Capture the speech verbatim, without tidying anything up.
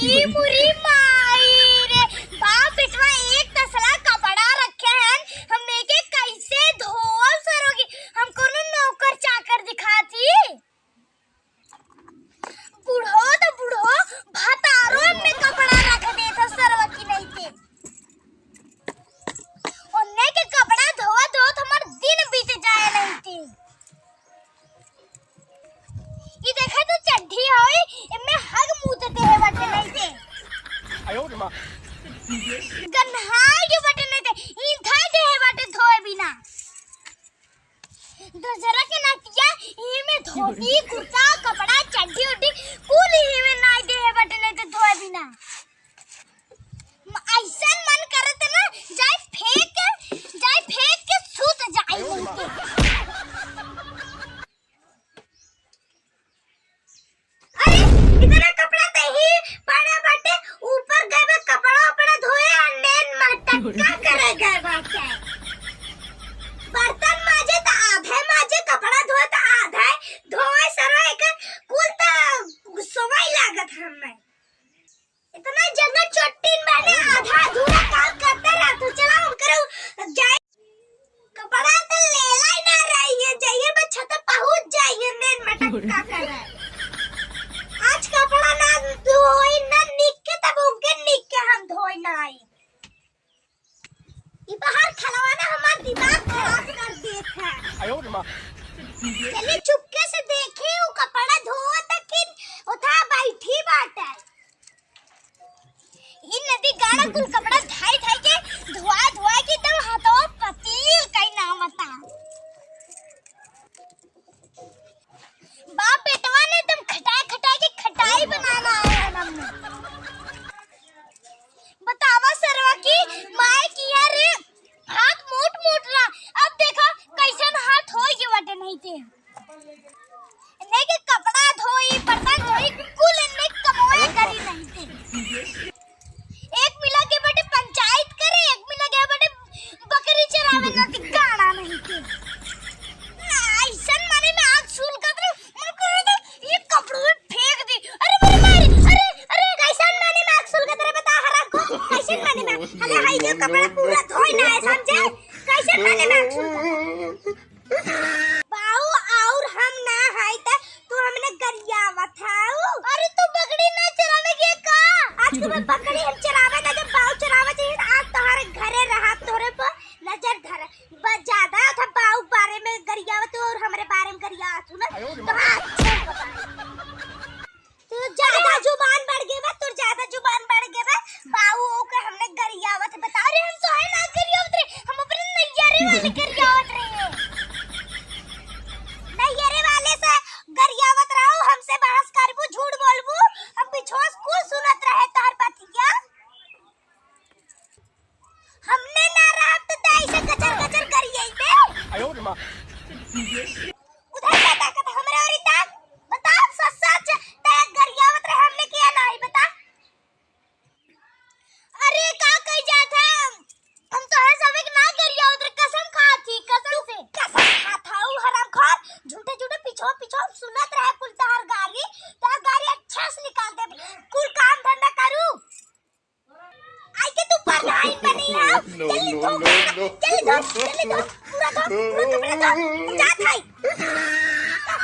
ई मुरी माई रे, बाप बेटवा एक तसला कपड़ा रखे हैं, हम एके कैसे धोब सरोगी? हम कोनो नौकर चाकर दिखाती? बूढ़ो तो बूढ़ो, भतारो में कपड़ा रख देत ह सरवा की नहीं ते। ओन्ने के कपड़ा धोवत धोवत हमार दिन बीत जाए नहीं ते। ई देखा तो चड्ढी होई, एमे हग मूत देहे बाटे नहीं ते। आयो रे माँ। गन्हाई के बाटे नहीं ते, ई धई देहे बाटे धोए बिना। दूसरा के नतिया इही में धोती, कुर्ता, कपड़ा, चड्ढी उड्ढी कुल इही में नाई देहे बाटे नहीं ते धोए बिना। म-, ऐसन मन करत ना, जाए फेंक के, जाए फेंक के सूत जाए नहीं ते। अरे, इतना कपड़ा तो ही पड़ा बाटे, ऊपर गए बा कपड़ा उपड़ा धोए, आ नेन मटक्का करे गए बाटे। बर्तन माजे तो आधे माजे, कपड़ा धोए तो आधे धोए, सरो एक कुल तो सोवाई लागत हमें। इतना जंगल चोट्टिन बाने, आधा अधूरा काम करते रहत हो। चला उनकर जाए। कपड़ा तो लेला ही ना रही है, जाइए बस छत पहुँच जाइए, मेन मटक्का करे। आज कपड़ा ना धोई ना निक के, तब उनके निक के हम धोई ना आई। ई बाहर खलवाना हमार दिमाग खराब कर देत है। आयो रे माँ। चलिए चुपके से देखे, वो कपड़ा धोवत कि उठा बैठी बाटे। ई नदी गाड़ा कुल कपड़ा धाई धाई के धोआ धोआ के एकदम हाथवा पतील कई ना बता। बाप बेटवा ने एकदम खटाए खटाए के खटाई बनाना है मम्मी। बतावा सरवा की माय किया रे, हाथ मोट मोट रहा, अब देखा कैसन हाथ होई के बाटे नहीं ते। इन्हें के कपड़ा धोई, बर्तन धोई, कुल इन्हें कमवा करी नहीं ते। एक मिला के बाटे पंचायत करे, एक मिला के बाटे बकरी चरावे ना ते गाड़ा नहीं ते। ना, ऐसन माने में आग सूल कर दे, मन करे तो ये कपड़ों में फेंक दे। अरे मेरे मारे, अरे, अरे, कैसन माने में आग सूल कर दे, बता हरा को, कैसन माने में? अरे हाय, ये कपड़ा पूरा धोई ना है, समझे? कैसन माने में आग सूल कर दे? बाऊ, और हम ना है त तू हमने गरियावत हऊ। अरे तू बकरी ना चरावे के का? आज के बाद बकरी हम चरावे ना, जब बाऊ चरावे चाहिए त आज तोहरे घरे रहा, तोहरे पर नजर धरे। बस ज्यादा था बाऊ बारे में गरियावत हऊ और हमरे बारे में गरियावत हऊ ना। तो हाँ, अच्छा बता। तू ज्यादा जुबान बढ़ गए बा, तू ज्यादा जुबान बढ़ गए बा। बाऊ ओके हमने गरियावत बता रे, हम तो है ना गरियावत रे, हम अपने नैयरे वाले गरियावत रहे। नैयरे वाले से गरियावत रहो, हमसे बहस करबू, झूठ बोलबू, हम बिछोस कुल सुनत रहे तोहर बतिया। हमने ना रहब त दाई से कचर कचर करिए बे। आयो रे माँ। उधर का ताकत हमरे ओरी ताक। बता सच सच, तै गरियावत रहे हमने किया नाही, बता। अरे का कही जात है, हम तो है सबे के ना गरियावत रहे, कसम खात ही, कसम से। कसम खात हऊ हरामखोर, झूठे झूठे पीछो पीछो हम सुनत रहे कुल तोहर गारी, तोहर गारी अच्छा से निकाल दे, कुल काम धंधा करू। आई के तू प्रधान बनी है। No, जल्दी no, धो no, कपड़ा, no। जल्दी धो, जल्दी धो, पूरा धो, पूरा कपड़ा धो, तू जात है।